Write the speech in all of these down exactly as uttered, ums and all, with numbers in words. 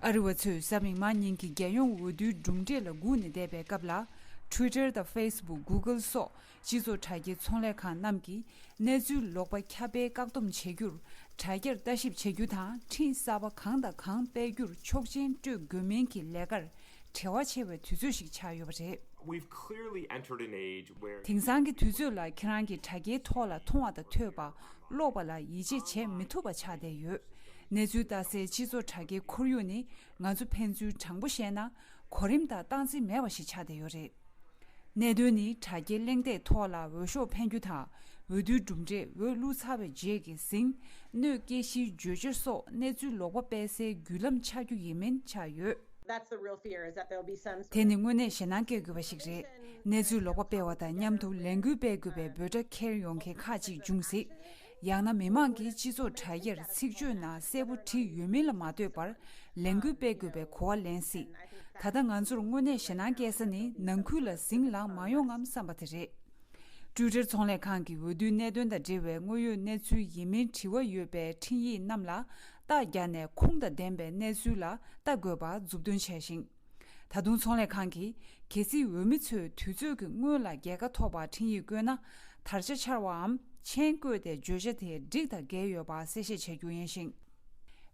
ཨ་རི་བ་ཚོས་གཟའ་མིག་དམར་ཉིན་གྱི་རྒྱལ་ཡོངས་འོས་བསྡུའི་གྲུབ་འབྲས་ལ་སྒུག་ནས་བསྡད་པའི་སྐབས་ལ། Twitter་དང་Facebook, Google སོགས་སྤྱི་ཚོགས་དྲ་རྒྱའི་ཚོང་ལས་ཁང་རྣམས་ཀྱིས་གནས་ཚུལ་ལོག་པ་ཁྱབ་སྤེལ་བཀག་སྡོམ་བྱེད་རྒྱུར་དྲ་རྒྱར་ལྟ་ཞིབ་བྱེད་རྒྱུ་དང་། འཕྲིན་གསར་པ་གང་དང་གང་སྤེལ་རྒྱུར་ཆོག་མཆན་སྤྲོད་དགོས་མིན་གྱི་ལས་ཀར་བྲེལ་བ་ཆེ་བའི་དུས་ཚོད་ཞིག་ཆགས་ཡོད་པ་རེད། We've clearly entered an age where དེང་སང་གི་དུས་ཚོད་ལ་ཁྱེད་རང་གིས་དྲ་རྒྱའི་ཐོག་ལ་མཐོང་བ་དང་ཐོས་པ། ཀློག་པ་ལ་ཡིད་ཆེས་བྱེད་མི་ཐུབ་པ་ཆགས་བསྡད་ཡོད། གནས་ཚུལ་ལྟ་སའི་སྤྱི་ཚོགས་དྲ་རྒྱའི་ཁོར་ཡུག་ནི་ང་ཚོ་ཕན་ཚུན་དྲང་པོ་བཤད་ན་གོ་རིམ་དང་སྟངས་འཛིན་མེད་པ་ཞིག་ཆགས་བསྡད་ཡོད་རེད། གནད་དོན་ནི་དྲ་རྒྱའི་གླེང་སྟེགས་ཐོག་ལ་འོས་ཤོག་འཕེན་རྒྱུ་དང་། འོས་བསྡུའི་གྲུབ་འབྲས་འོས་བླུགས་ཚར་བའི་རྗེས་ཀྱི་ཟིང་། གནོད་སྐྱེལ་གཞིའི་བརྗོད་བྱ་སོགས་གནས་ཚུལ་ལོག་པ་སྤེལ་སའི་བརྒྱུད་ལམ་ཆགས་རྒྱུ་ཡིན་མིན་ཆགས་ཡོད། That's the real fear, is that there'll be some sort དེ་ནི་དངོས་གནས་ཞེད་སྣང་སྐྱེ་དགོས་པ་ཞིག་རེད། གནས་ཚུལ་ལོག་པ་སྤེལ་བ་དང་མཉམ་དུ་ལས་འགུལ་སྤེལ་དགོས་པའི་འབོད་སྒྲ་འཁྱེར་ཡོང་མཁན་ཁག་ཅིག་འབྱུང་སྲིད། ཡང་ན་མི་མང་གིས་སྤྱི་ཚོགས་དྲ་རྒྱར་ཚིག་བརྗོད་ནང་གསལ་པོ་བྲིས་ཡོད་མིན་ལ་མ་ལྟོས་པར་ལས་འགུལ་སྤེལ་དགོས་པའི་གོ་བ་ལེན་སྲིད། ད་ལྟ་ང་ཚོར་དངོས་གནས་ཞེད་སྣང་སྐྱེ་ས་ནི་ནང་ཁུལ་ལ་ཟིང་ལངས་མ་ཡོང་ངམ་བསམ་པ་དེ་རེད། Twitter ཚོང་ལས་ཁང་གིས་འོས་བསྡུའི་གནད་དོན་དང་འབྲེལ་བའི་དངོས་ཡོད་གནས་ཚུལ་ཡིན་མིན་དྲི་བ་ཡོད་པའི་འཕྲིན་ཡིག་རྣམས་ལ་རྟགས་བརྒྱབ་ནས་ཁུངས་དང་ལྡན་པའི་གནས་ཚུལ་ལ་ལྟ་དགོས་པ་མཛུབ་སྟོན་བྱས་ཤིང་། ད་དུང་ཚོང་ལས་ཁང་གིས་གལ་སྲིད་འོས་མི་ཚོས་དུས་ཚོད་ཀྱི་སྔོན་ལ་རྒྱལ་ཁ་ཐོབ་པར་འཕྲིན་ཡིག་བཀོད་ན། དར་ཆ་འཕྱར་བའམ་མཆན་བཀོད་དེ་བརྗོད་བྱ་དེ་འགྲིག་དང་འགལ་ཡོད་པ་གསལ་བཤད་བྱ་རྒྱུ་ཡིན་ཞིང་།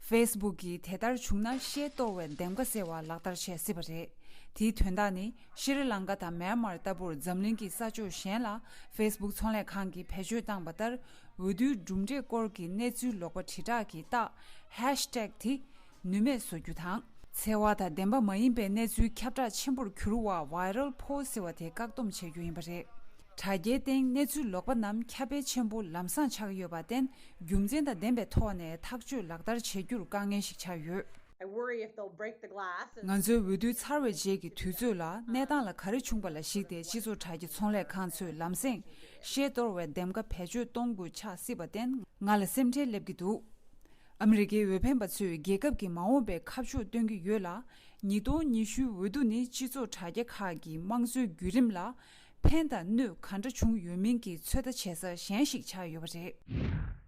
Facebook གིས་དེ་ལྟར་བྱུང་ན་ཤེས་གཏོར་བའི་འདེམས་ཀ་ཟེར་བ་ལག་བསྟར་བྱེད་སྲིད་པ་རེད། དེའི་དོན་དག་ནི་ཤྲི་ལང་ཀ་དང་མེན་མར་ལྟ་བུར་འཛམ་གླིང་གི་ས་ཕྱོགས་གཞན་ལ་Facebook ཚོང་ལས་ཁང་གིས་བེད་སྤྱོད་བཏང་བ་ལྟར། འོས་བསྡུའི་གྲུབ་འབྲས་སྐོར་གྱི་གནས་ཚུལ་ལོག་པ་དྲིལ་བསྒྲགས་ཀྱི་རྟགས་ཧེཤ་ཊེག་དེ་ནུས་མེད་བཟོ་རྒྱུ་དང་། འཚེ་བ་དང་བདེན་པ་མ་ཡིན་པའི་གནས་ཚུལ་ཁྱབ་བསྒྲགས་ཆེན་པོར་གྱུར་བ་viral post ཟེར་བ་དེ་བཀག་སྡོམ་བྱེད་རྒྱུ་ཡིན་པ་རེད། དྲ་རྒྱའི་སྟེང་གནས་ཚུལ་ལོག་པ་རྣམས་ཁྱབ་སྤེལ་ཆེན་པོ་ལམ་སང་ཆགས་ཡོད་པར་བརྟེན། རྒྱུ་མཚན་དང་ལྡན་པའི་ཐོག་ནས་ཐག་གཅོད་ལག་བསྟར་བྱེད་རྒྱུར་དཀའ་ངལ་ཞིག་ཆགས་ཡོད། I worry if they'll break the glass and ང་ཚོའི་འོས་བསྡུ་ཚར་བའི་རྗེས་ཀྱི་དུས་ཚོད་ལ་གནས་སྟངས་ལ་ག་རེ་བྱུང་བ་ལ་གཞིགས་ཏེ་སྤྱི་ཚོགས་དྲ་རྒྱ་ཚོང་ལས་ཁང་ཚོས་ལམ་སེང་ཤེས་གཏོར་བའི་འདེམས་ཀ་བེད་སྤྱོད་གཏོང་དགོས་ཆགས་སྲིད་པར་བརྟེན་ང་ལ་སེམས་ཁྲལ་སླེབས་ཀྱི་འདུག་ཨ་མི་རི་ཀའི་འོས་འཕེན་པ་ཚོས་རྒྱལ་ཁབ་ཀྱི་མ་འོངས་པའི་ཁ་ཕྱོགས་སྟོན་གྱི་ཡོད་ལ། ཉིས་སྟོང་ཉི་ཤུའི་འོས་བསྡུ་ནི་སྤྱི་ཚོགས་དྲ་རྒྱ་ཁག་གི་དམངས་གཙོའི་བརྒྱུད་རིམ་ལ་ཕན་དང་གནོད་ག་འདྲ་བྱུང་ཡོད་མིན་གྱི་ཚོད་ལྟ་བྱེད་ས་གཞན་ཞིག་ཆགས་ཡོད་པ་རེད།